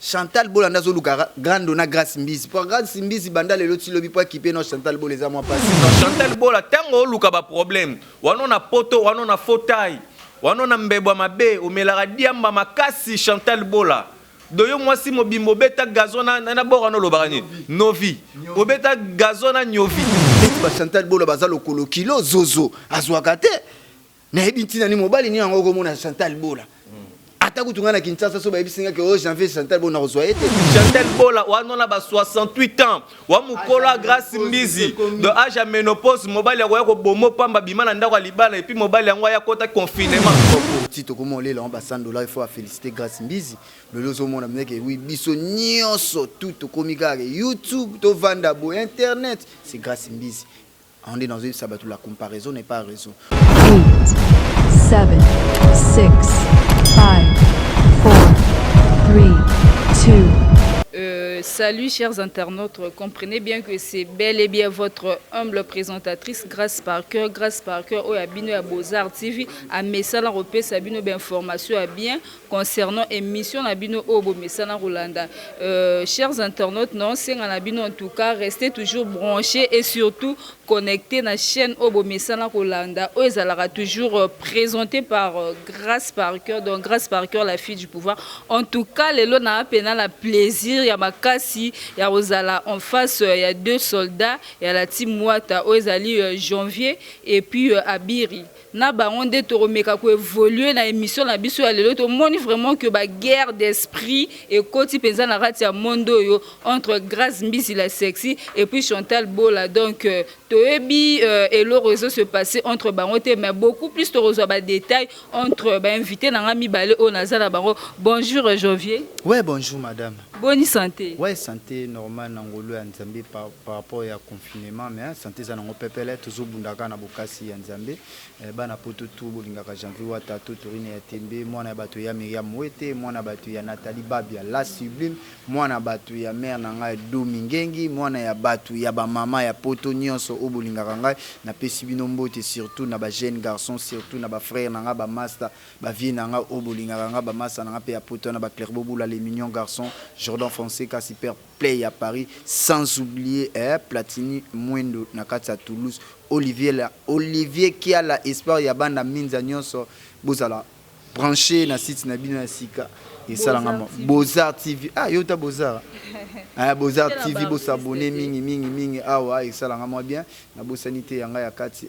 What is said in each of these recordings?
Chantal Bola nde azoluka Grando na Grace Mbizi. Po Grace Mbizi banda lelo ti lobi po akipe no Chantal Bola eza mwa pasi. Chantal Bola tango oluka ba problème wana na poto wana na fauteuil wana na mbebwa mabe omelaka diamba makasi Chantal Bola doyo mwasi mobimba obeta gazon na, na, na bord wana olobaka nini novi obeta gazon na nyovi. Neti ba Chantal Bola baza lokolo kilo zozo azwaka te. Nayebi ntina ni mobali nini yango okomona Chantal Bola. Ata kutu ngai na Kinshasa so bayebisi ngai ke o oh, janvier Chantal Bola nakozwa ye te. Chantal Bola wana na ba 68 ans wa mokolo ya Grace Mbizi de âge ya ménopause mobali akoya kobomo pamba bima na ndako ya libala et puis mobali yango aya kota confinement. Ti tokoma olela yango ba 100 $, il faut féliciter Grace Mbizi. Lelo ozomona mneke oui biso nyonso tout tokomi kaka YouTube tovanda boye internet c'est Grace Mbizi. Yango nde nazoyebisa bato la comparaison n'est pas raison. 8, 7, 6, 5, 4, 3, 2. Salut chers internautes, comprenez bien que c'est bel et bien votre humble présentatrice Grace Parker, Grace Parker oyo ya bino ya Beaux-Arts TV, amesana kopesa bino ba information ya bien concernant émission na bino oyo bomesana kolanda. Chers internautes, naosenga na bino en tout cas restez toujours branchés et surtout connectés na chaîne oyo bomesana kolanda oyo ezalaka toujours présentée par Grace Parker, donc Grace Parker la fille du pouvoir. En tout cas lelo na pena na plaisir ya makasi ya kozala en face ya deux soldats ya la team Wata oyo ezali Janvier et puis Abiri. Na bango nde tokomeka koévoluer na émission na biso ya lelo. Tomoni vraiment que ba guerre d'esprit ekoti mpenza na kati ya monde oyo entre Grace Mbizi la sexy et puis Chantal Bola. Donc toyebi eloko ezo se passer entre bango te, mais beaucoup plus tokozwa ba détail entre ba invité na nga mibale oyo naza na bango. Bonjour Janvier. Ouais, bonjour madame. Boni santé? Ouais, santé normale na ngolu ya Nzambe par rapport ya confinement, mais santé eza nango pepele, tozobundaka na bokasi ya Nzambe. Bana poto tu bolingaka Janvier Wata to Torine ya Tembe, mwana ya bato ya Miriam Wete, mwana bato ya Nathalie Babia la sublime, mwana bato ya mère na ngai Domi Ngengi, mwana ya bato ya bamama ya poto nyonso oyo bolingaka ngai, napesi bino mbote, surtout na ba jeune garçon, surtout na ba frère na ngai, ba master, ba vieux na ngai oyo bolingaka ngai, ba master na ngai mpe ya poto wana, ba Claire Bobula les mignons garçons, Jordan Fonseca super play ya Paris, sans oublier Platini Mwendo na kati ya Toulouse, Olivier la Olivier Kiala espoir ya banda minza nyonso bozala branché na site na bino ya sika esalanga Beaux-Arts TV. Ah yo ta Beaux-Arts, ah Beaux-Arts TV, bosabonner mingi mingi mingi awa esalanga mwa bien. Nabosani te yanga ya kati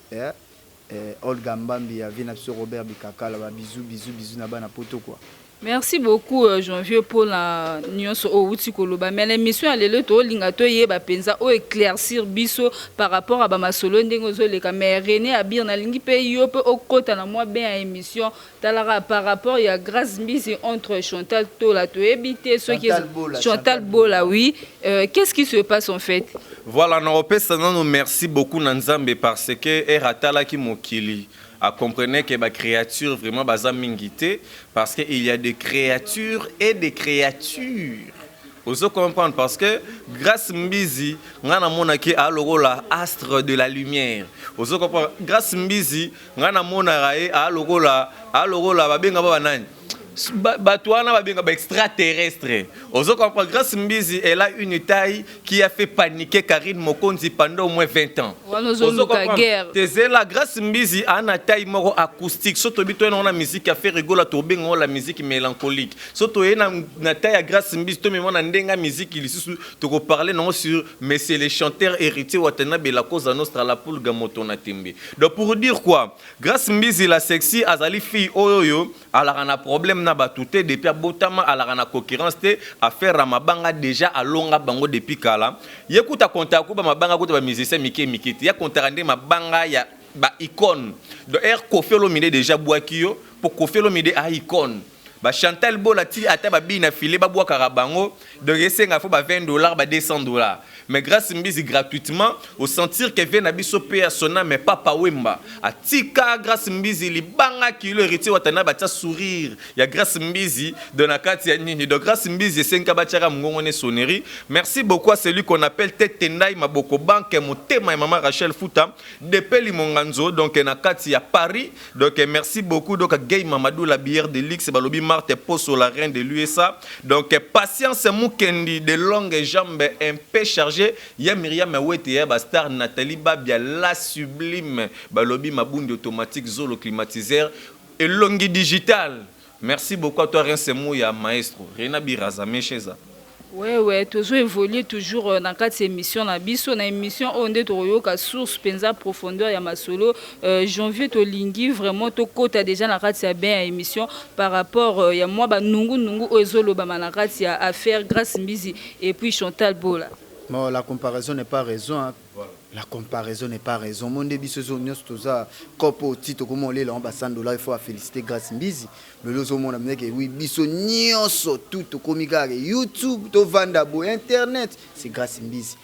Olga Mbambi ya vie na biso Robert Bikakala, ba bisous bisous bisous na bana poto quoi. Merci beaucoup Janvier mpona nyonso oyo outi koloba. Mais l'émission ya lelo tolinga toyeba mpenza oyo éclaircir biso par rapport à bamasolo ndenge ozoleka. Mais René Abir, nalingi mpe yo mpe okota na mwa bien ya émission. Talaka par rapport ya Grâce Mbizi entre Chantal Tola, toyebi te soki Chantal Bola. Chantal Bola, oui. Qu'est-ce qui se passe en fait? Voilà, naopesa nano merci beaucoup na Nzambe parce que ere atalaki mokili a comprenait que ba créature vraiment baza mingi te, parce que il y a des créatures et des créatures, ozo comprendre? Parce que Grâce Mbizi nga namonaki alokola astre de la lumière, ozo comprendre? Grâce Mbizi nga namonaka ye alokola babenga ba banani, bato wana babenga ba extraterrestre, ozo comprendre? Grâce Mbizi, elle a une taille qui a fait paniquer Karine Mokonzi pendant au moins 20 ans. Wana ozoluka guerre. Tezela Grâce Mbizi ana taille moko acoustique. So tobi toye na musique ya Ferre Gola, tobenga ngo la musique mélancolique. So toye na taille ya Grâce Mbizi, tomema na ndenge ya musique lisusu tokoparle nango sur, mais c'est les chanteurs Héritier Watanabe, la Cosa Nostra, la Pulga, moto na tembe. Donc pour dire quoi, Grâce Mbizi la sexy azali fille oyo alaka na problème na bato te depuis abotama, alaka na concurrence te. Affaire ya mabanga déjà alonga bango depuis kala. Ye kuta kontaka kuba mabanga kuta bamusicien mike mike te, ya kontaka nde mabanga ya ba icône. Donc air Koffi Olomide déjà bwaki yo po Koffi Olomide a icône. Bachantal Bola ti ata babii na file babwakaka bango, donc esenga fo ba 20 $, ba 200 $, mais Grâce Mbizi gratuitement. Osentir ke ve na biso mpe ya sona, mais Papa Wemba atika Grâce Mbizi libanga kilo. Héritier Watana batia sourire ya Grâce Mbizi de na kati ya nini. Donc Grâce Mbizi esenga batiaka mongongo ne sonnerie. Merci beaucoup à celui qu'on appelle Tete Ndai Maboko Banke, motema ya mama Rachel Futa Depeli Monganzo, donc na kati ya Paris. Donc merci beaucoup donc Gay Mamadou la bière de luxe balobi. Marthe Poso, la reine de l'USA. Donc Patience Mukendi, de longues jambes un peu chargées. Ya Myriam Wete, ya ba star Nathalie Babia, la sublime. Balobi Mabundi automatique, Zolo climatiseur et Longi digital. Merci beaucoup à toi, Rinse Mouya, maestro. Rena Biraza, Mecheza. Ouais, tozo évoluer toujours na kati ya émission na biso, na émission oyo nde tokoyoka source mpenza, profondeur ya masolo. Janvier, tolingi vraiment tokota déjà na kati ya bien ya émission par rapport ya mwa banungunungu oyo ezolobama na kati ya affaire Grâce Mbizi et puis Chantal Bola. Bon, la comparaison n'est pas raison, hein. Voilà. La comparaison n'est pas raison. Monde biso zo nyonso toza kopo ti tokoma olela ngo ba 100 $. Il faut féliciter Grâce Mbizi. Lelo ozomona ndeke oui, biso nyonso tout tokomi kaka YouTube, tovanda boye, internet, c'est Grâce Mbizi.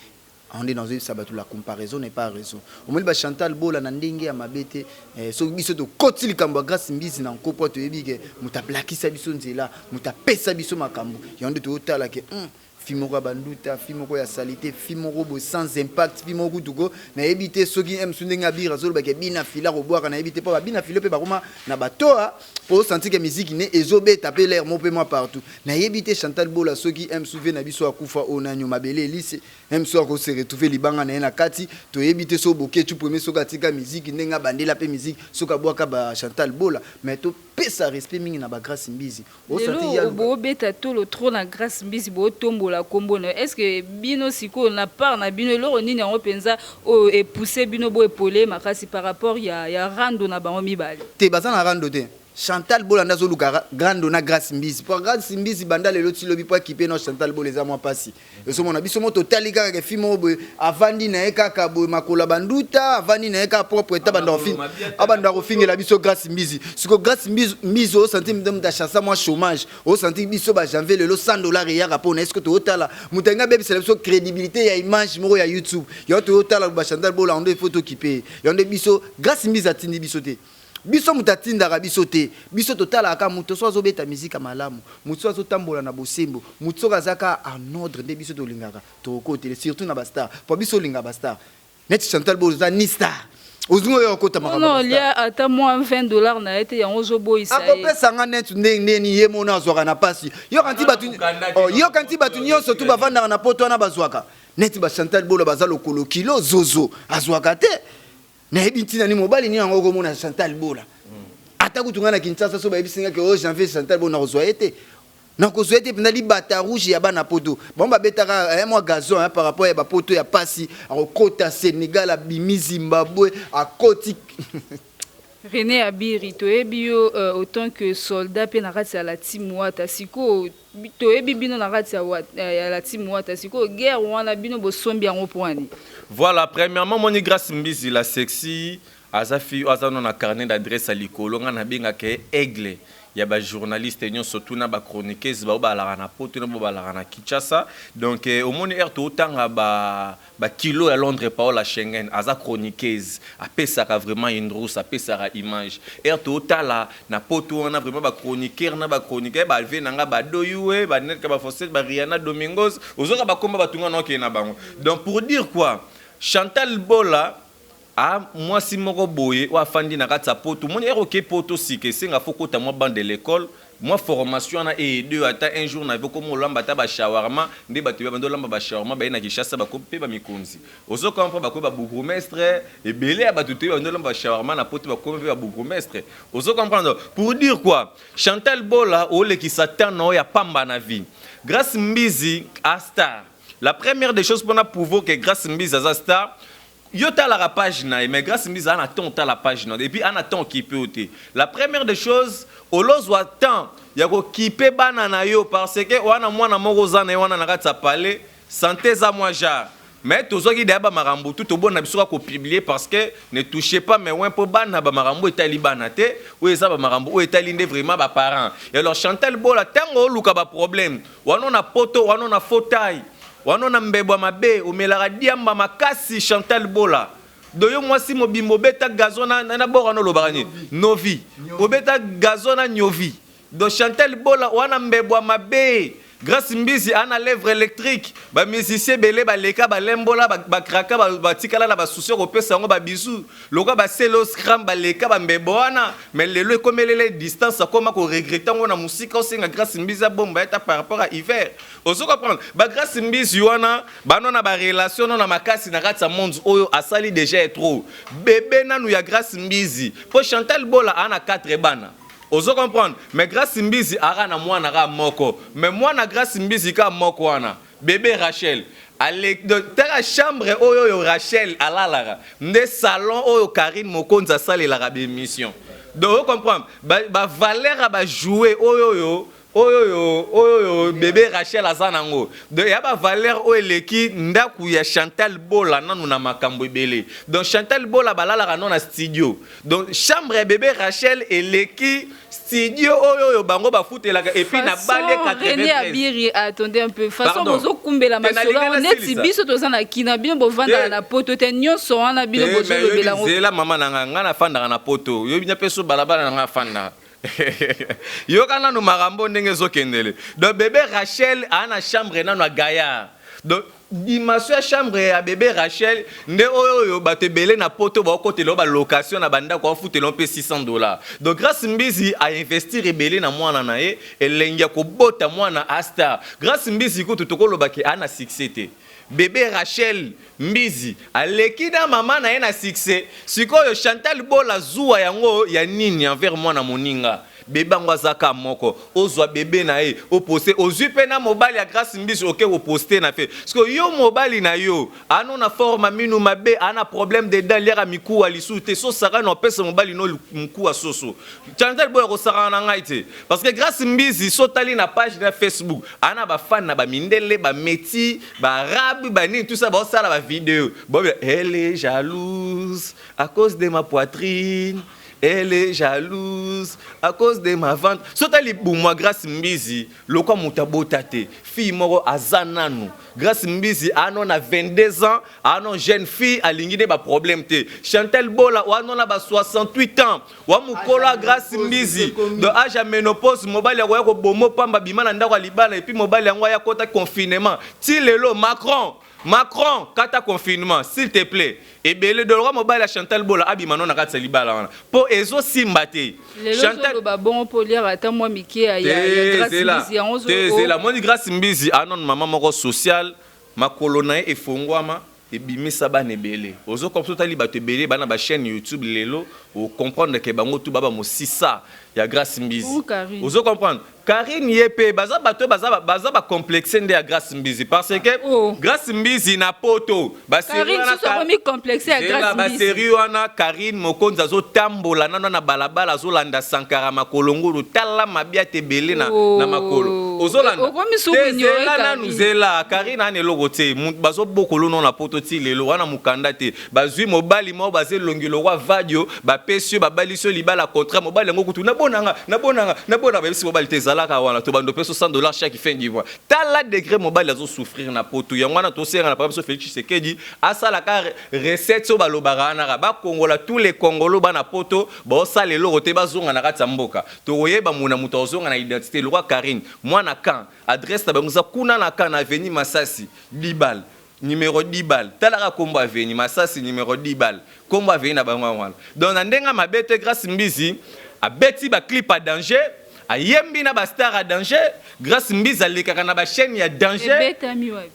Nde nazoyebisa bato, la comparaison n'est pas raison. Omoni bachantal Bola na ndenge ya mabe te. Soki biso tokoti likambo ya Grâce Mbizi na nkopo, toyebi ke moto ablakisa biso nzela, moto apesa biso makambo yango nde toyotala ke fi moko ya banduta, fi moko ya saleté, fi moko boye sans impact, fi moko kutuko nayebi te soki mosu ndenge abira azolobaka bina fila kobwaka, nayebi te mpo babina file mpe bakoma na batoa po osentir ke musique ne ezobeta mpe l'air mo mpe mwa partout. Nayebi te Chantal Bola soki mosu ve na biso akufa oyo nani mabele elise mosu akose retrouver libanga na ye na kati. Toyebi te so Boketu premier soki atika musique ndenge abandela mpe musique, soki abwaka ba Chantal Bola. Mais topesa respect mingi na bagrâce Mbizi. Lelo boobeta tolo trop na Grâce Mbizi, bootombola nkombo na yo. Est ce que bino sikoyo, na part na bino, eloko nini yango mpenza oyo epousse bino boepole makasi par rapport ya rando na bango mibale? Te, baza na rando te. Chantal Bola nde azoluka rando na Grâce Mbizi, po Grâce Mbizi banda lelo ti lobi po akipe na Chantal Bola eza mwa mpasi. Ezomona biso mo totali kaka ke fi moko boye avandi na ye kaka boye, makolo ya banduta, avandi na ye kaka propre te, abanda kofingela biso Grâce Mbizi. Siko Grâce Mbizi osanti moto achassa mwa chômage, osanti biso bajanvier lelo 100 $ eyaka mpona est ce que toyotala moto alingi abebisela biso crédibilité ya image moko ya YouTube. Yango toyotala bachantal Bola ndo ifo tokipe yango nde biso. Grâce Mbizi atindi biso te, biso moto atindaka biso te. Biso totalaka moto so azobeta mizika malamu, moto so azotambola na bosembo, moto soki aza kaka en ordre nde biso tolingaka tokokotele, surtout na bastar, po biso olingaka bastar neti Chantal Bola oza ni star, ozingi oyo okota. Makambo lia ata mwa 20 $ na ye te, yango ozoboyisa. Akopesanga neti ndenge ndeni ye mona azwaka na pasi. Yoka nti bato nyonso tu bavandaka na poto wana bazwaka neti bachantal Bola baza lokolo kilo zozo azwaka te. Nayebi ntina ni mobali nini yango okomona Chantal Bola ata kutu ngai na Kinshasa so bayebisi ngaki oyo Janvier Chantal Bola, nakozwa ye te, nakozwa ye te mpenza. Libata rouge ya bana poto, bango babetaka mwa gazon par rapport ya bapoto ya pasi. Akokota Sénégal, abimi Zimbabwe, akoti. René Abiri, toyebi yo autant que soldat mpe na kati ya la team Wata. Sikoyo toyebi bino na kati ya la team Wata. Sikoyo guerre wana, bino bosombi yango mpo wani? Voilà, premièrement, moni Grâce Mbizi la sexy aza fille oyo aza no na carnet d'adresse ya likolo. Ngai nabengaka ye aigle ya bajournaliste nyonso, tuna bachroniqueuse bao balaka na poto na bao balaka na Kinshasa. Donc omoni ere tootanga bakilo ya Londres, Paola Schengen aza chroniqueuse, apesaka vraiment indrus, apesaka image. Ere tootala na poto wana vraiment bachroniqueur na bachroniqueur bave na nga badoyue banetka bafoset bariana Domingos, ozoka bakomba batunga na okende na bango. Donc pour dire quoi, Chantal Bola a mwasi moko boye oyo afandi na kati ya poto. Omoni ere oke poto sika, esenga fo kota mwa bande de l'école, mwa formation wana eede oyo ata un jour na vie okoma olamba ata bashawarma nde bato bando olamba bashawarma baye na Kinshasa, bakomi mpe bamikonzi. Ozo comprendre, bakomi babourgmestre ebele ya bato toyebi bando olamba bashawarma na poto, bakomi mpe babourgmestre. Ozo comprendre, pour dire quoi, Chantal Bola olekisa temps na oyo ya pamba na vie. Grâce Mbizi a star. La première des choses mpona prouver que Grâce Mbizi aza star, yo talaka page na ye, mais Grâce Mbizi aza na temps otala page na ye et puis ana temps okipe yo te. La première des choses, olozwa temps ya kokipe bana na yo, parce que wana mwana moko oza na ye wana na kati ya palais, santé eza mwa genre. Mais tozwaki deya bamakambo tu tobona biso kaka kopublier, parce que ne touchez pas mais oin mpo bana bamakambo etali bana te, oyo eza bamakambo oyo etali nde vraiment baparent. Et alors Chantal Bola, ntango oluka baproblème wana na poto wana na fauteuil wana na mbebo ya mabe, omelaka diamba makasi. Chantal Bola doyo mwasi mobimba obeta gazon na bord wana, olobaka nini, novi obeta gazon na nyovi. Donc Chantal Bola wana mbebo ya mabe. Grâce Mbizi ana lèvre électrique. Bamusicien ebele baleka, balembola, bakraka, batikala na basusi ya kopesa yango babizu lokola baselo scram, baleka bambebo wana. Mais lelo ekomelele distance, akoma koregretter yango na mosika. Osenga Grâce Mbizi abomba ye ta par rapport à hiver. Ozo comprendre? Bagrâce Mbizi wana bano na barelation no na makasi na kati ya monde oyo asali déjà ye trop. Bebe nanu ya Grâce Mbizi, mpo Chantal Bola aa na 4 bana, ozo comprendre? Mais Grâce Mbizi aka na mwana kaka moko. Mais mwana Grâce Mbizi kaka moko wana, bébé Rachel, tala chambre oyo Rachel alalaka nde salon oyo Karine Mokonzi asalelaka bémission. Donc ocomprendre bavaleur ya bajoue oyo bébé Rachel aza nango. Donc ya bavaleur oyo eleki ndako ya Chantal Bola nanu na makambo ebele. Donc Chantal Bola balalaka no na studio. Donc chambre ya bébé Rachel eleki studio oyo bango bafutelaka. Et puis na bale 93. Abiri, attendez un peu. Façon bozokumbela masolo yango neti biso toza na kina, bino bovandaka na poto te. Nyonso wana bino bozolobela yango. Zela, mama na nga, nga nafandaka na poto. Yobi mpe so balabala na nga afandaka. Yoka nanu makambo ndenge ezokendele. Donc bébé Rachel aa na chambre nanu ya gaillard. Donc dimension ya chambre ya bébé Rachel nde oyo bato ebele na poto baokotela oyo balocation na bandako afutela mpe 600 $. Donc Grâce Mbizi ainvestir ebele na mwana na ye. Elengi ya kobota mwana a star. Grâce Mbizi kutu tokolobaki aa na succès te. Bébé Rachel Mbizi aleki na mama na ye na succès. Sikoyo Chantal Bola zuwa yango ya nini envers mwana moninga? Bebe yango azaka moko. Ozwa bebe na ye, oposte, ozwi mpe na mobali ya Grâce Mbizi, oke koposte na fe. Parce yo mobali na yo ano na forme minu mabe, ana problème de dents, liaka mikuwa lisusu te. So saka na opesa mobali no mikuwa soso. Chantal Boya kosakana na ngai te, parce que Grâce Mbizi, so tali na page na Facebook, ana bafan na bamindele, bamétis, baarabe, banini, tout ça, baosala bavideo bobi: "Elle est jalouse à cause de ma poitrine, elle est jalouse à cause de ma ventre." So tali libumu ya Grâce Mbizi lokwa moto abota te. Fille moko aza nanu, Grâce Mbizi ano na 22 ans, ano jeune fille, alingi nde baproblème te. Chantal Bola wano na ba 68 ans, wa mokolo ya Grâce Mbizi, donc âge ya ménopause. Mobali akoya koboma pamba, bima na ndako ya libala. Et puis mobali yango aya kota confinement ti lelo. Macron, Macron, kata confinement s'il te plaît. Ebele dolora mobali ya Chantal Bola abima no na kati ya libala wana mpo ezosimba te. Lelo bongo mpo liaka ata mwa mike ya Grâce Mbizi yango. Te, zela. Moni Grâce Mbizi anon mama moko social, makolo na ye efongwama, ebimisa bana ebele. Ozokomprendre? Otali bato ebele bana bachaîne YouTube lelo, ocomprendre ke bango tu baba mosisa ya Grâce Mbizi. Ozo comprendre? Karine ye mpe baza bato baza bacomplexe nde ya Grâce Mbizi, parce que oh. Grâce Mbizi na poto, basérie wana, Karine Mokonzi azotambola nano na balabala, azolanda Sankara makolo ngulu. Tala mabiata ebele na, oh. na makolo. Ozolanda zela nanu, zela. Karine ana eloko te. Bazobokolo no na poto ti lelo wana mokanda te. Bazwi mobali moko baza elongi lokwa vadio, bapesi yo, babalisi yo libala contrat. Mobali yango kutu nabonanga, nabonanga, nabonanga. Bayebisi mobali te, ezalaka wana to bando peso 100 $ chaque fin du mois. Tala degré mobali azosouffrir na poto. Yango wana tosenga na papa biso Félix Tshisekedi asalaka recette oyo balobaka wana, bakongola tous les Congolo bana poto baosala eloko te, bazonga na kati ya mboka. Tokoyeba muna moto azonga na identité lokwa Karine mwana camp. Adresse na bango eza kuna na camp, na avenue Masasi dibal numéro 10 bal. Talaka kombo avenue Masasi numéro 10 bal, kombo avenue na bango wana. Donc na ndenge mabe te, Grâce Mbizi abeti baclip ya danger, ayembi na bastar ya danger. Grâce Mbizi alekaka na bachaîne ya danger.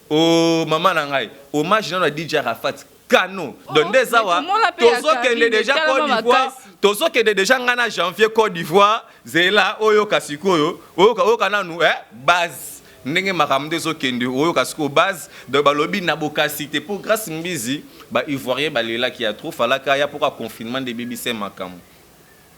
O mama na ngai, hommage nano ya DJ Arafat Kano. Donc nde eza wa tozokende déjà Côte d'Ivoire, tozokende déjà ngai na janvier Côte d'Ivoire. Zela, oyoka sikoyo, oyoka nanu base ndenge makambo nde ezokende. Oyoka sikoyo base. Donc balobi na bokasi te mpo Grâce Mbizi, baivoirien balelaki ya trop, falaka ya mpoka confinement nde ebebisa makambo.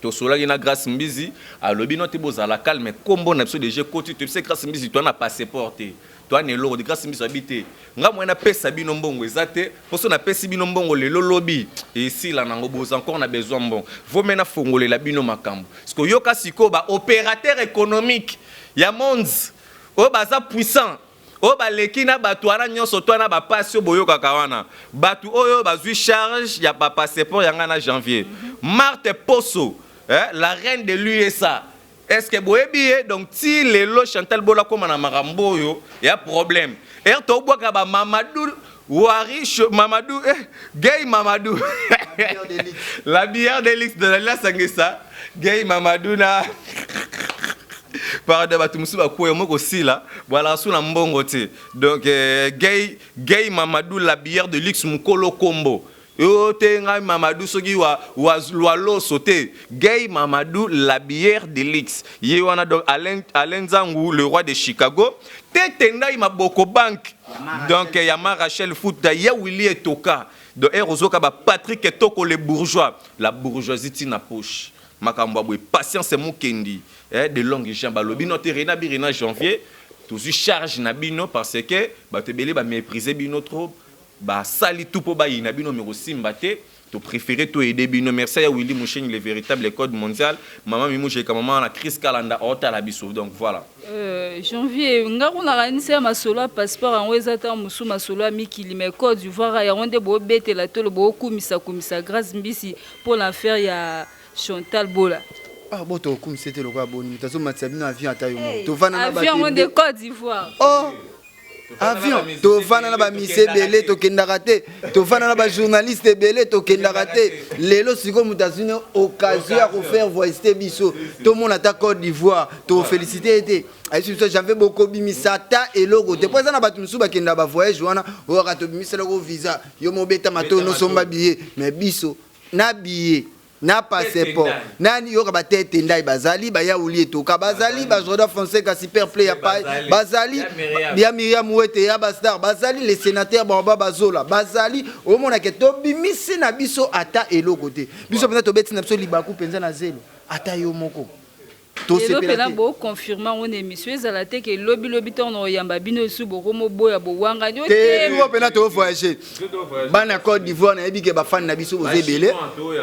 Tosolaki na Grâce Mbizi, alobi no te, bozala calme, nkombo na biso déjà ekoti. Toyebisa Grâce Mbizi toa na passeport te, toa na eloko te. Grâce Mbizi abi te, nga moye napesa bino mbongo eza te, mposo napesi bino mbongo lelo, lobi esila nango, boza encore na besoin mbongo. Vome nafongolela bino makambo. Parce que oyoka sikoyo baopérateur économique ya monde oyo baza puissant, oyo baleki na bato wana nyonso to wana bapasi oyo boyokaka wana, bato oyo bazwi charge ya bapasseport ya ngai na janvier. Marthe Poso, la reine de l'USA. Est ce que boyebi ye? Donc ti lelo Chantal Bola koma na makambo oyo ya problème. Er tobwaka ba Mamadou Wari, Mamadou, eh, Gay Mamadou. La bière de luxe de la Sangisa. Gay Mamadou na pardon, bato mosusu bakwea moko kosila voilà su na mbongo te. Donc Gay Mamadou, la bière de luxe, mokolo kombo yo te, ngai Mamadou soki wa, wa, wa loso te. Gay Mamadou, la bière de luxe, ye wana. Donc Alain Nzangu, le roi de Chicago, tete ndai maboko bank, donc yama Rachel Futa ya Willy Etoka. Donc ere ozoka ba Patrick Etoko, le bourgeois, la bourgeoisie ntina poche, makambo ya boye. Patience Mokendi, de longue jambe, balobi no te. Rena Birina Janvier, tozwi charge na bino parce que bato ebele baméprise bino trop, basali tout mpo bayina bino, me kosimba te. Topréféré toyede bino. Merci ya Willy Musheni, le véritable code mondial, mama Mimujeka, mama na Chris Kalanda aotala biso. Donc voilà. Janvier, nga kuna kanisi ya masolo ya passeport yango eza ta mosusu, masolo ya mikili, mais Côte d'Ivoire yango nde boobetela tolo, bookumisakumisa Grâce Mbisi mpo na affaire ya Chantal Bola. Ah bo, tokumisa ete lokola boni moto azomatisa bino avion, ata yo moko tovanda na avion yango nde Côte d'Ivoire. Oh, avion, tovanda na bamisi ebele, tokendaka te. Tovanda na bajournaliste ebele, tokendaka te. Lelo sikoyo moto azwi ne occasion ya kofaire voyage biso, tomona ata Côte d'Ivoire, tofélicité ye te. Ayesi biso janvier, bokobimisa ata eloko te, mpo eza na bato mosusu bakendaka bavoyage wana, oyaka tobimiselako visa, yo mobeta matoi, nosomba billet. Mais biso na billet na passeport nani yoka batete ndai bazali, bayauli etoka bazali, bajordan Fonseca super play ya pai bazali, ya Miriam Wete ya bastar bazali, les sénateurs baoba bazola bazali. Omonake tobimisi na biso ata eloko te. Biso mpenza tobeti na biso libaku mpenza na zelo, ata yo moko. Lelo mpena boconfirme yango na émission, ezala te ke lobilobi ntango na oyamba bino esu bokomoboya bowangani. Te, tuko mpena tovoyage. Bana Côte d'Ivoire, nayebi ke bafani na biso boza ebele,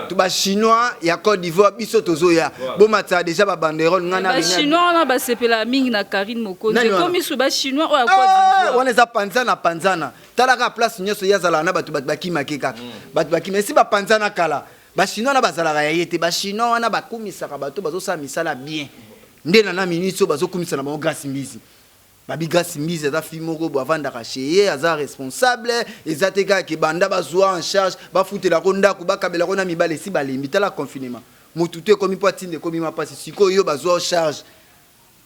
to bachinois ya Côte d'Ivoire, biso tozoya, bomatisa déjà babanderole. Nga na bachinois wana basepelaka mingi na Karine Mokonzi, ekomi su bachinois oyo ya Côte d'Ivoire. Wana eza panzana panzana. Talaka place nyonso ye azalaka na bato, bato bakimaki kaka, bato bakima esi bapanzana kala. Bachinois wana bazalaka ya ye te. Bachinois wana bakumisaka bato bazosala misala bien nde na minute oyo bazokumisa na bango Grâce Mbizi. Babi Grâce Mbizi aza fille moko bo avandaka chez ye, aza responsable, eza te kaka ke banda bazwa en charge, bafutelako ndako, bakabelako na mibale, esi balembi. Tala confinement, motu to ekomi mpo atinda, ekomi mapasi. Sikoyo yo bazwa charge,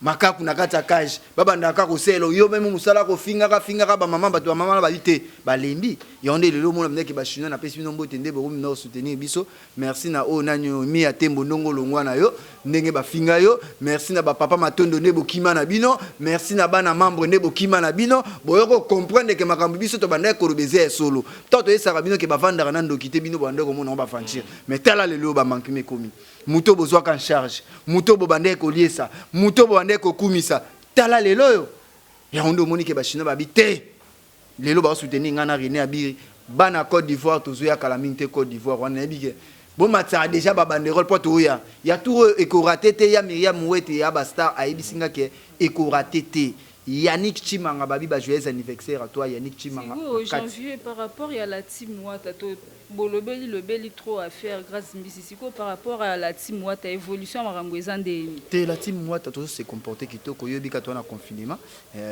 makaku na kati ya cage, babandaka kaka kosalela yo meme mosala, kofingaka fingaka bamama, bato bamama na babi te, balembi yango. Nde lelo omona ndeke bachinois, napesi bino mbote nde bokomi na kosoutenir biso. Merci na oyo nani oyo mi ya tembo ndongo olongwa na yo ndenge bafinga yo. Merci na bapapa Matondo nde bokima na bino. Merci na bana membre nde bokima na bino, boyo kocomprendre ke makambo biso tobandaki koloba eza ya solo. Ntango toyesaka bino ke bavandaka na ndoki te, bino bobandaki komona ngo baventure. Mais tala lelo oyo bamankima ekomi, moto bozwaka en charge, moto bobandaki koliesa, moto bobandaki kokumisa, tala lelo oyo. Yango nde omoni ke bachinois babi te, lelo baosoutenir ngai na René Abiri. Bana Côte d'Ivoire, tozoya kala mingi te Côte d'Ivoire wana. Nayebi ke bomatisaka déjà babanderole mpo toya ya tour oyo ekorater te. Ya Miriam Wete ya bastar ayebisi nga ke ekorater te. Yannick Chimanga, babi ba joyeux anniversaire à toi, Yannick Chimanga. Sikoyo Janvier, par rapport ya la team Wata, to bolobeli lobeli trop affaire Grâce Mbisi. Sikoyo par rapport à la team Wata, évolution ya makambo eza ndeni? Te, la team Wata tozo se comporter kitoko. Oyebi kaka toza na confinement.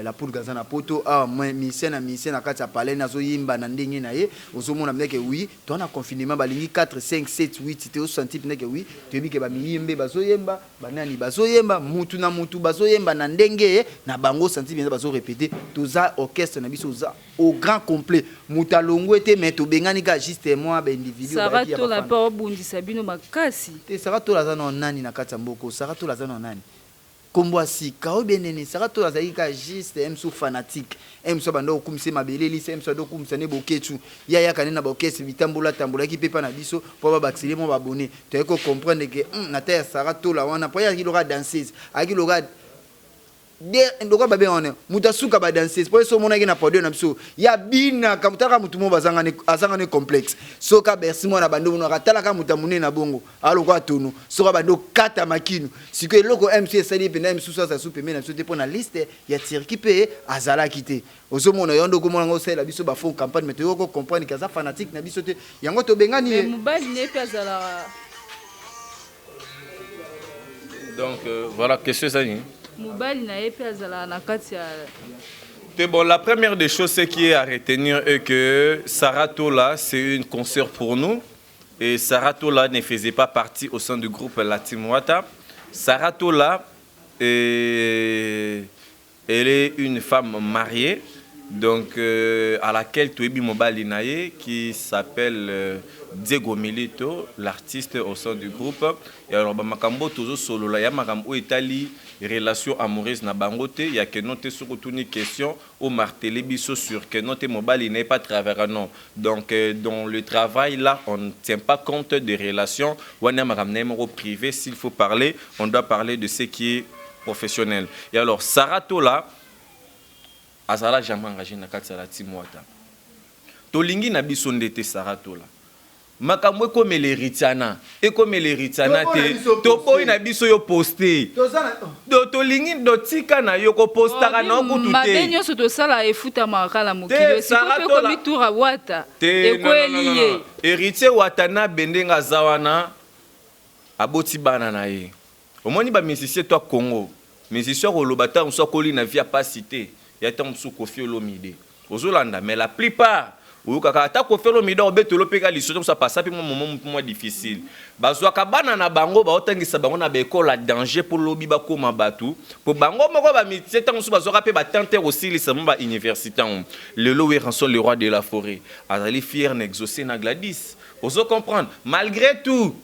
La poule aza na poto awa, musicien na musicien na kati ya palais azoyemba na ndenge na ye. Ozomona ndeke oui, toza na confinement, balingi 4 5 7 8 te. Osanti ndeke oui, toyebi ke bamiyembe bazoyemba, banani bazoyemba, mutu na mutu bazoyemba na ndenge na bango. Osanti mpenza bazorépéter. Toza orchestre na biso oza au grand complet, moto alongwe te, mais tobengani kaka juste mwa baindividu. Sara Tola mpe obundisa bino makasi. Te, Sara Tola aza na nani na kati ya mboka? Sara Tola aza na nani? Kombo ya sika oyo benene. Sara Tola azalaki kaka juste msu fanatique, msu abanda kokumisa ye mabele elisa, msu abanda kokumisa nde boketu ye, ayaka nde na baorchestre bitambola tambolaki mpe mpa na biso mpo babakisele mwa babone. Toyaki kocomprendre ke na ta ya Sara Tola wana, mpo ye azalaki loka danseuse, ayaki loka lokola babenga wana moto asuka badanseuse, mpo so omonaki na podium na biso ya binaka, talaka motu moko azanga ne complexe. Soki abersi mwana bandi omonaka, talaka moto ya monene na bongo alokola tono, soki abandi okata makinu. Sikoyo eloko mc esali mpenza mosusu aza su pembeni na biso te, mpo na liste ya Turquie mpe azalaki te. Ozomona yo nde okomona ngo osalela biso bafaux campagne, mais toyoki kocomprendre ke aza fanatique na biso te, yango tobengani ye. Mobali ne mpe azalaka. Donc voilà, question eza nini? Mobali na ye mpe azalaka na kati ya Te, bon, la première des choses, ce qui est à retenir est que Sarah Tola, c'est une consoeur pour nous. Et Sarah Tola ne faisait pas partie au sein du groupe La Team Wata. Sarah Tola, elle est une femme mariée, donc à laquelle toyebi mobali na ye, qui s'appelle Diego Milito, l'artiste au sein du groupe. Et alors, makambo tozo solo ya makambo etali relation amoureuse na bango te, ya que non te soki otuni question omarteler biso sur que non te mobali n'est pas travailleur, non. Donc dans le travail là, on ne tient pas compte des relations wana, makambo na ye moko privé. S'il faut parler, on doit parler de ce qui est professionnel. Et alors Sarah Tola azala jamais engagé na kati ya la Team Wata. Tolingi na biso nde te. Sarah Tola, makambo ekomela Héritier, ekomela Héritier te. Toboyi na biso yo poste. Do tolingi dotika na yo kopostaka na yo kutu mabe te. Nyonso tosala efutamaka kaka na mokili. Sikoyo mpe ekomi tour awata. Te, non, non, ekweli non, non, ye. Non. Héritier Watanabe, ndenge aza wana, aboti bana na ye. Omoni bamusicien to ya Congo, musicien akoloba ntango mosusu akoli na vie ya pasi te, ya ntango mosusu Kofi Olomide ozolanda. Mais la plupart oyokaka ata Kofi Olomide obetelo mpe ka liso mosusu apasa mpe mwa moment mwa difficile. Bazwaka bana na bango, baotangisa bango na baekole ya danger mpo lobi bakóma bato, mpo bango moko bamitie. Ntango mosusu bazwaka mpe batante kosilisa mo bauniversité yango. Lelo Werrason, le roi de la forêt, azali fier na Exaucé na Gladys, ozo comprendre? Malgré tout,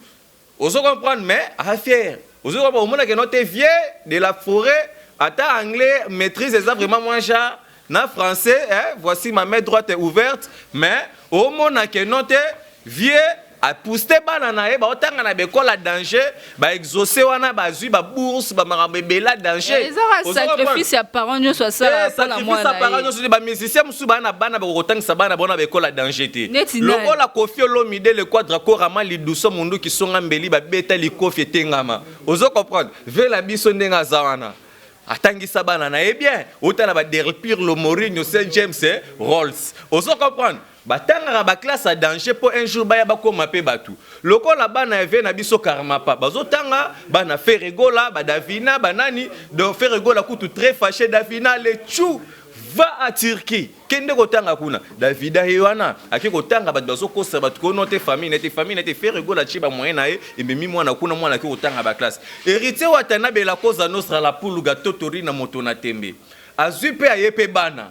ozo comprendre, mais aza fier, ozo comprendre? Omonake no te, vieux de la forêt, ata anglais maîtrise eza vraiment moins cher na français, hein, voici ma main droite est ouverte. Mais omonake no te, vieux apuste bana na ye baotanga na baekole ya danger. Baexaucé wana bazwi babourse, bamakambo ebele ya danger. Ezaka sacrifice ya parent nyonso asalaka mpona mwana parent ye. Nyonso te. Bamusicien mosusu baa na bana, bakokotangisa bana bona baekole ya danger te. Neti nani? Lokola Kofi Olomide, le Quadra Korama, liduso munduki songa mbeli babeta likofi etengama, ozo comprendre? Vela biso ndenge aza wana, atangisa bana na ye bien. Otala baderpire Lomorinho, Saint James, Rolls, ozo comprendre? Batangaka baklasse ya danger mpo un jour baya bakóma mpe bato lokola bana ya ve na biso Karmapa bazotanga, bana Ferre Gola, badavina, banani. Donc Ferre Gola kutu très fâché: "Davina le chou va à Turquie, kende kotanga kuna." Davida ye wana ake kotanga. Bato bazokosa bato kono te, famille nete, famille nete. Ferre Gola tie bamoyen na ye, ememi mwana kuna, mwana ake kotanga baklasse. Héritier Watanabe, la Cosa Nostra, la puluga totori na moto na tembe, azwi mpe aye mpe bana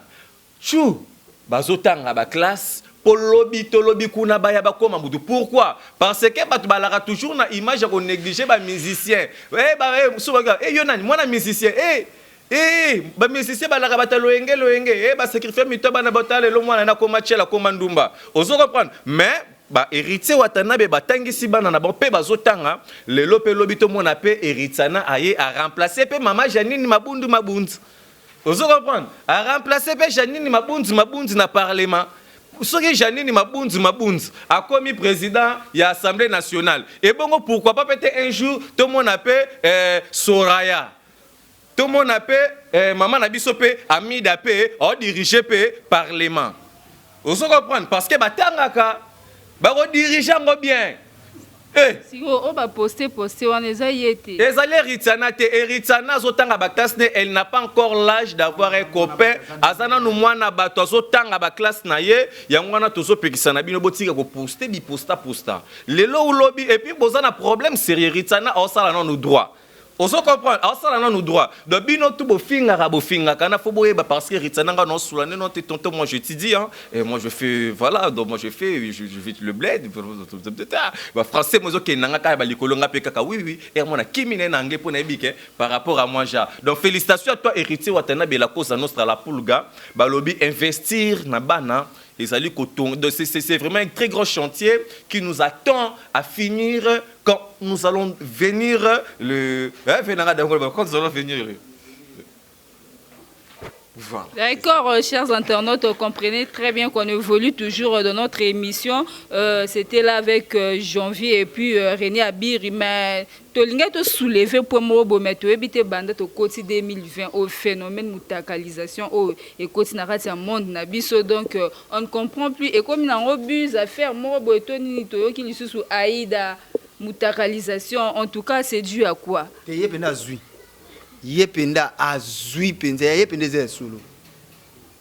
chu bazotanga baklasse mpo lobi tolobi kuna baya bakóma mutu. Pourquoi? Parce que bato balaka toujours na image ya konéglige bamusicien. Eh, yo nani mwana musicien? Eh, bamusicien balaka bato ya loyenge loyenge, basacrifie mito bana bota. Lelo mwana nakoma tiela, akoma ndumba, ozo comprendre? Mais bahéritier Watanabe batangisi bana na bango mpe bazotanga lelo. Mpe lobi tomona mpe Héritier na aye aremplace mpe mama Janine Mabundu Mabundu, ozo comprendre? Aremplace mpe Janine Mabundu Mabundu na parlement. Soki Janine Mabundu Mabundu akomi président ya Assemblée nationale, ebongo pourquoi pas peut-être un jour tomona mpe Soraya, tomona mpe mama na biso mpe Amida mpe aodirige mpe parlement, ozo comprendre? Parce que batangaka, bakodirige yango bien. Sikoyo oyo baposte poste wana eza ye te? Ezali Héritier te. Héritier azotanga baklasse ne, elle n'a pas encore l'âge d'avoir un copain. Aza nanu mwana bato, azotanga baklasse na ye. Yango wana tozopekisa na bino, botika koposte biposta posta lelo ulobi, et puis boza na problème sérieux. Héritier aosala nanu droit, ozo comprendre? Aosala nanu droit. Donc bino tu bofingaka, bofingaka na fo boyeba, parce que Héritier nanga nosula nde no te. Tonton, moi je te dis, hein, et moi je fais, voilà. Donc moi je fais, je vis le bled ba français mo ezokende nanga kaka balikolo nga mpe kaka oui et mona kimi na ye na anglais mpo nayebi ke par rapport à moi ja. Donc félicitations à toi, Héritier Watanabe, la Cosa Nostra, la pulga. Balobi investir na bana ezali kotonga. C'est vraiment un très grand chantier qui nous attend à finir quand nous allons venir le, hein, quand nous allons venir le. Voilà. D'accord, chers internautes, comprenez très bien qu'on évolue toujours dans notre émission. C'était là avec Janvier et puis René Abiri. Mais tolinga to soulever point moko boye, mais toyebi te banda tokoti 2020 au phénomène mutakalisation oyo ekoti na kati ya monde na biso. Donc on ne comprend plus, ekomi nango buzz, affaire moko boye to nini. Toyoki lisusu Aida. Mutakalisation, en tout cas, c'est dû à quoi? Te, ye mpenza azwi, ye mpenza azwi mpenza, ye mpenza eza ya solo.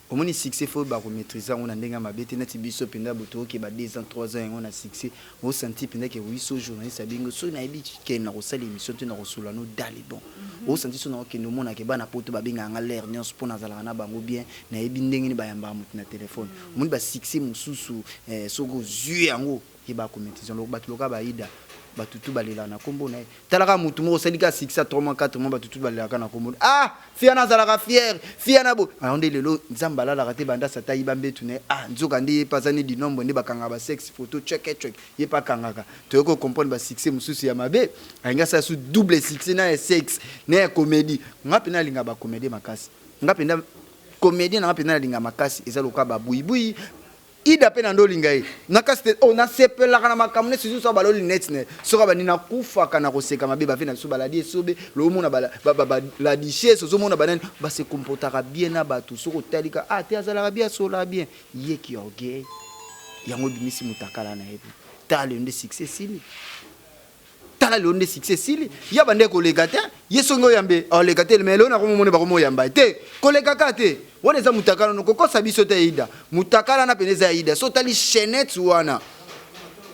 Omoni, succès, faut bakomaîtrise yango na ndenge ya mabe te. Neti biso mpenza boto okeba 2 ans, 3 ans yango na succès, osanti mpenza ke oui, so journaliste abengi, soki nayebi ke na kosala émission te, na kosola no dale. Bon, osanti so na okende, omonake bana poto babengaka nga l'air nyonso mpo nazalaka na bango bien, nayebi ndenge nini bayambaka motu na telefone. Omoni, basuccès mosusu, soki ozwi yango, yeba komaîtrise yango. Bato loka baida, bato tu balelaka na nkombo na ye. Talaka motu moko osali ka succès ya 3 mois, 4 mois, bato tu balelaka na nkombo. Ah, fia nazalaka fier, fia na bo alors nde lelo Nzambe alalaka te. Banda sata ayiba mbetu na ye, ah, nzoka nde ye mpe aza nedi nombre nde bakangaka basexe photo cheke cheke, ye mpe akangaka. Toyoki kocomprendre basuccès mosusu ya mabe. Alingi asala su double succès, na ya sexe na ya comédie. Nga mpenza alingaka bacomédie makasi. Nga mpenza comédien na nga mpenza nalinga makasi eza lokola babuibui. Ida mpe na nde olinga ye nakasi te. Oh, nasepelaka na makambo neti susu baloli neti na ye. Soki abandi, nakufaka na koseka mabe. Bave na biso baladi esobe, loomona la duchesse, ozomona banani base comportaka bien na bato. Soki otalika, ah te, azalaka bien, asolaka bien. Ye ki orgueil yango ebimisi motakala na ye. Tala lelo nde succès esili, tala lelo nde succès esili. Ya bande koleka te, ye songi oyambe oleka te, mais lelo nakomomona bakomoyamba te, koleka ka te. Wana eza mutakala no kokosa biso te. Ida mutakala na pene eza ya Ida. So otali chaînette wana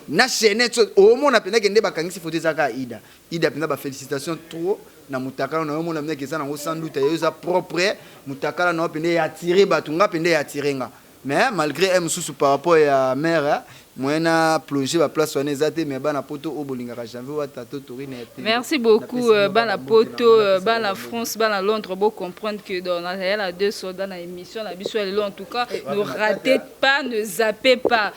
na chaînette, omona mpenza ke nde bakangisi foto, eza kaka Ida. Ida mpenza, bafélicitation trop na mutakala na yo. Omona mpenza ke eza nango sans doute yo, eza propre. Mutakala na yo mpenza eattire bato, nga mpenza eattire nga. Mais malgré mosusu par rapport ya mare moyen na plonger baplace wana eza te. Mais bana poto oyo bolingaka Janvier Wata to Torine ya te. Merci beaucoup, bana poto, bana France, bana Londres, bo comprendre que dans nazali na deux soldats na émission na biso ya lelo. En tout cas, ne ratez pas, ne zappez pas.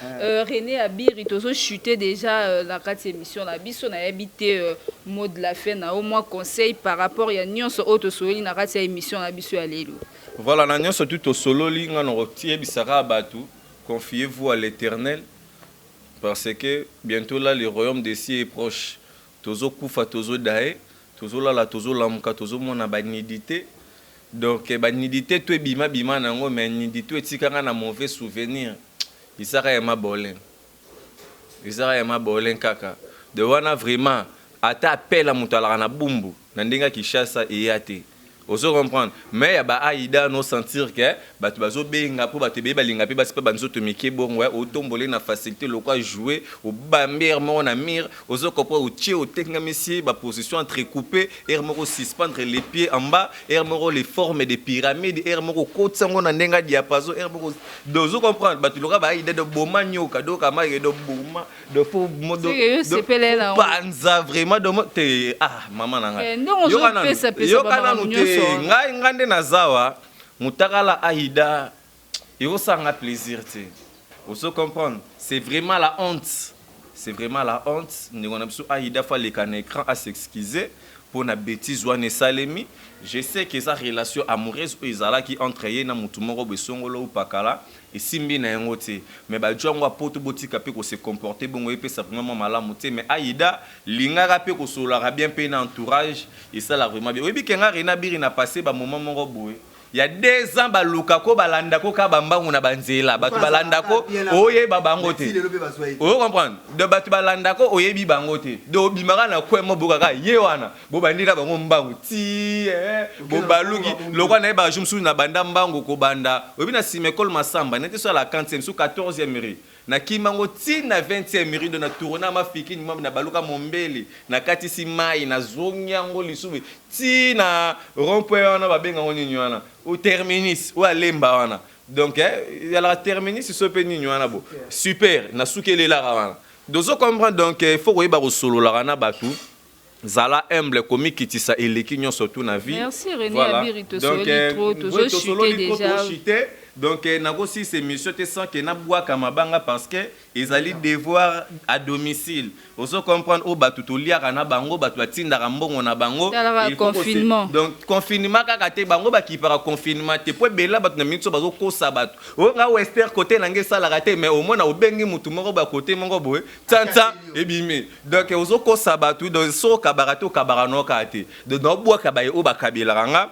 René Abiri, tozo chuter déjà na kati émission na biso. Nayebi te, mot de la fin na au moins conseil par rapport ya nyonso oyo tosololi na kati ya émission na biso ya lelo. Voilà, na nyonso tu tosololi, nga na kotiebisaka bato: confiez-vous à l'Éternel, parce que bientôt là, le royaume des cieux est proche. Tozokufa, tozodaye, tozolala, tozolamuka, tozomona banudité. Donc banudité to ebima bima na yango, mais nudité etikanga na mauvais souvenir. Isaka ya mabolin, ezaka ya mabolin kaka de wana. Vraiment, ata apela moto alaka na bumbu na ndenge ya Kinshasa eya te, ozo comprendre. Mais ya baaida no sentir ke bato bazobenga mpo bato ebeye balinga mpe basi mpe banzoto mike bongo. Otombole na facilité lokwa jouer, obambi aire moko na mire, ozo comprendre, otie, otengamisi baposition entrecoupé, aire moko suspendre les pieds en bas, aire moko les formes de pyramide, aire moko okotisa yango na ndenge ya diapason, aire moko do ozo comprendre. Bato loka baaida do boma nyoka do kamake do boma do fo panza vraiment do te. Ah, mama na ngai, yoka nanu te. Ngai ngai nde nazawa mutakala aida ekosanga plaisir te, ozo comprendre. C'est vraiment la honte, c'est vraiment la honte. Ndeko na biso Aida faut aleka na écran as'excuse mpo na bêtise wana esalemi. Je sais que eza relation amoureuse oyo ezalaki entre ye na motu moko boye songolo upakala, esimbi na yango te. Mais bajwa yango apoto, botika mpe kose comporter bongo, epesa vraiment mwa malamu te. Mais Aida lingaka mpe kosololaka bien mpe na entourage, esalaka vraiment bien. Oyebi ke nga Rena Biri na passé bamoment moko boye ya 2 ans, balukako, balandako kaka bambangu na banzela, bato balandako, oyeba bango te, oyo comprendre. De bato balandako, oyebi bango te. De obimaka na kwe mo bokaka ye wana, bobandi na bango mbangu ti bobaluki lokwa. Nayebaka jour mosusu na banda mbangu kobanda, oyebi, na nsima ekole Masamba nete so ala 40e so 14e rue, nakimango ti na 20e rue. Do na tourna mafikini mwa na baluka mombele, nakatisi mai, nazongi yango lisusu ti na rond point wana babengango nini wana, o terminus oyo alemba wana. Donc ezalaka terminus so mpe nini wana bo super, nasuki elelaka wana, dozo comprendre. Donc il faut koyeba kosololaka na bato, zala humble, komikitisa eleki nyonso tu na vie. Merci René. Voilà. Abiri, tosololi trop, tozochute déjà. Donc nakosilisa émission te sans ke nabwaka mabanga, parce que ezali devoir à domicile, ozo comprendre. Oyo bato toliaka na bango, bato batindaka mbongo na bango. Confinement. Donc confinement kaka te, bango bakipaka confinement te, po ebela bato na miniti oyo bazokosa bato. Oyo nga wester kote na ngai esalaka te, mais omona obengi motu moko bakote moko boye, tantsan ebimi. Donc ozokosa bato. Donc so okabaka te, okabaka no kaka te. Donc naobwaka baye oyo bakabelaka nga.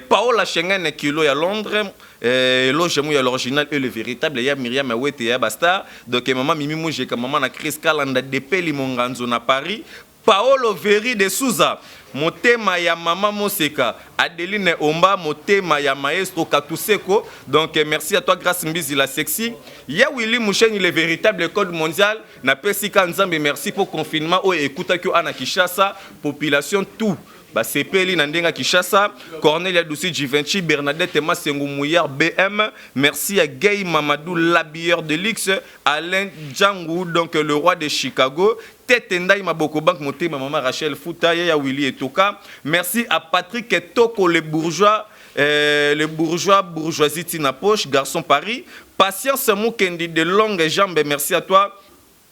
Paola Schengen kilo ya Londres. Loge ya l'original et le véritable, ya Miriam Awete, ya Bastar. Donc maman Mimi Mujeka, maman na Chris Kalanda Depeli Monganzo na Paris, Paolo Veri de Souza, motema ya mama Moseka, Adeline Omba, motema ya maestro Katuseko. Donc merci à toi, Grâce Mbizi la sexy, ya Willy Moucheni, le véritable code mondial. Napesika Nzambe merci pour confinement oyo ekutaki ana Kinshasa, population tout basepeli na ndenge ya Kinshasa. Cornelia Dusi Givenchy, Bernadette Masengu Mouyar BM, merci à Gay Mamadou l'habilleur de luxe, Alain Djangou, donc le roi de Chicago, Tete Ndai Maboko Bank, motema mama Rachel Fouta, ya Willy Etoka. Merci à Patrick Toko le bourgeois, le bourgeois bourgeoisie Tina Poche garçon Paris, Patience Mukendi de longues jambes, merci à toi.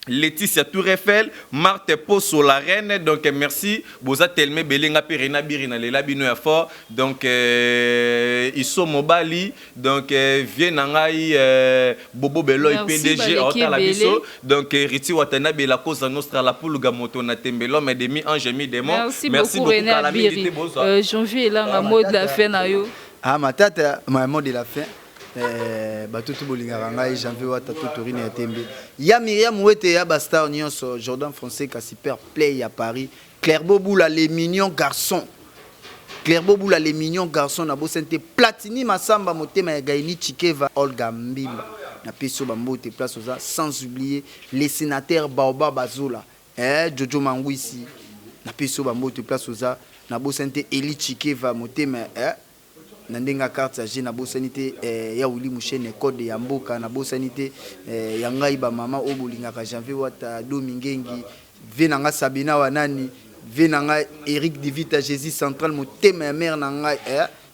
Laetitia Tour Eiffel, Marthe Poso la reine, donc merci. Boza telme belenga pe Rena Birina lela bino ya fort. Donc Iso Mobali, donc viens nangai Bobo Beloy PDG Ota la biso. Donc Riti Watanabe la cause nostra la pulga moto na tembe, l'homme demi ange mi démon. Merci, merci beaucoup René Biri. Janvier là un mot de la fin na yo. Ah matata, ma mot de la fin. Bato tu bolingaka ngai Janvier Wata to Torine ya tembe, ya Miriam Wete, ya Bastar nyonso, Jordan Fonseca super play ya Paris, Clairbeau Boula les mignons garçons, Clairbeau Boula les mignons garçons, na bosante Platini Masamba, motema ya Gaini Chikeva, Olga Mbimba, napesi yo bambote place oza, sans oublier les sénateurs Baoba Bazola, Jojo Mangwisi, napesi yo bambote place oza, nabosani te Eli Chikeva, motema na ndenge ya carte ya G, nabosani te ya Wili Mushene, code ya mboka, nabosani te ya ngai bamama oyo bolingaka Janvier Wata, Domi Ngengi, ve na nga Sabina Wanani, ve na ngai Eric Divita Jésus Central, motema ya mare na ngai,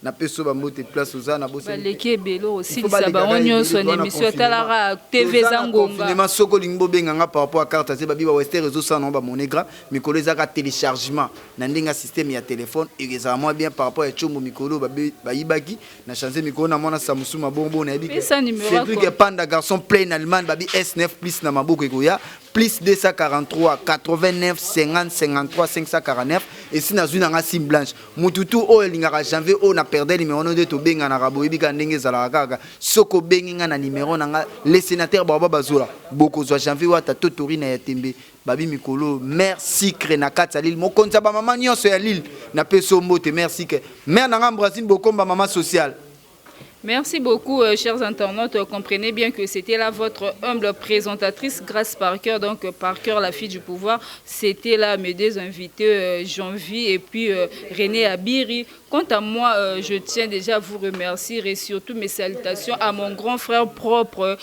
napesi yo bambote place oza, nabosani. Baleki ebele, osilisa bango nyonso na émission. Talaka TV, eza ngonga. Soki olingi bobenganga par rapport à carte aze, babi bawester ezosala nango bamonnaie grand mikolo, ezaka téléchargement na ndenge ya système ya téléphone, ezala mwa bien par rapport ya tiombo. Mikolo bayibaki na change mikolo na mwana Samsung mabongo, nayebi Cédric Panda garçon plein Allemagne, babi S9 plus na maboko ekoya plus 243 89 50 53 549. Esi nazwi nanga sim blanche. Mututu oyo elingaka Janvier oyo na perdre numéro no nde tobenganaka, boyebi kaka ndenge ezalaka. Kaka soki obengi nga na numéro na nga, les sénateurs baoba bazola, bokozwa Janvier Wata to Torina ya tembe, babi mikolo mare Sucre na kati ya Lille, mokonzi ya bamama nyonso ya Lille, napesi yo mbote, mare Sucre, mare na nga Brasine Bokomba, mama sociale. Merci beaucoup, chers internautes. Comprenez bien que c'était là votre humble présentatrice, Grâce Parker. Donc, Parker, la fille du pouvoir. C'était là mes deux invités, Janvier et puis René Abiri. Quant à moi, je tiens déjà à vous remercier et surtout mes salutations à mon grand frère propre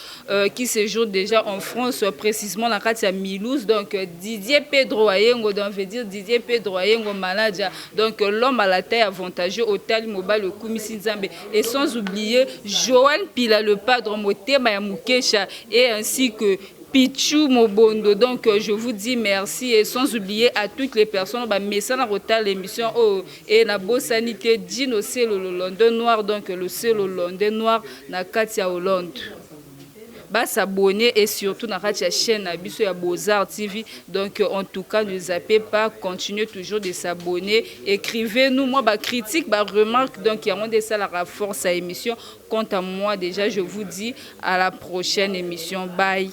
qui séjourne déjà en France, précisément dans la Milouz. Donc, Didier Pedro Ayengo, donc, veut dire Didier Pedro Ayengo, manager. Donc, l'homme à la taille avantageuse, Otal Moba, le Koumisi Nzambe. Et sans oublier Joanne Pila, le padre Motema ya Mukesha, et ainsi que Pichu Mobondo. Donc, je vous dis merci et sans oublier à toutes les personnes, bah, mesana rota l'émission, oh, et na sanité Dino c'est le London Noir, donc le le London Noir na Katia Hollande. S'abonner et surtout dans la chaîne na biso ya Beaux-Arts TV. Donc en tout cas, ne zappez pas, continuez toujours de s'abonner. Écrivez-nous moi ba critique, ba remarque, donc il y a des ça la force à émission. Quant à moi déjà, je vous dis à la prochaine émission. Bye.